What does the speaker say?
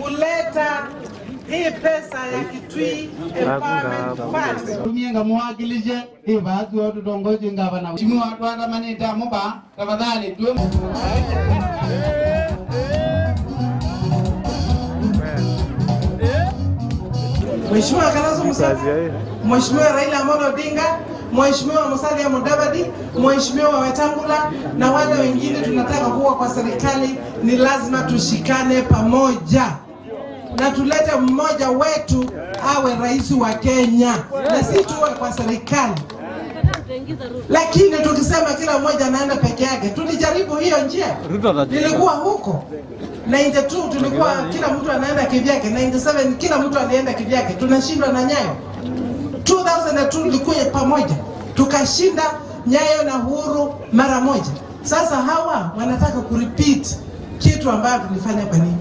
Kuleta hii pesa ya Kitui Empowerment Fund. Tumienga muwakilishe hii baadhi watu tongoji ngavana. Mheshimiwa watu andamani muba tafadhali tuwe. Mheshimiwa Kalonzo Musyoka, Mheshimiwa Raila Amolo Odinga, Mheshimiwa Musalia Mudavadi, Mheshimiwa Wetangula na wale wengine tunataka kuwa kwa serikali, ni lazima tushikane pamoja na tulete mmoja wetu awe rais wa Kenya na si tuwe kwa serikali. Lakini tukisema kila mmoja anaenda peke yake, tulijaribu hiyo njia. Nilikuwa huko 92 tulikuwa kila mtu anaenda kivyake, 97 kila mtu alienda kivyake, tunashindwa na Nyayo. 2002 tulikuwa pamoja, tukashinda Nyayo na Uhuru mara moja. Sasa hawa wanataka kurepeat kitu ambayo tulifanya. Kwa nini?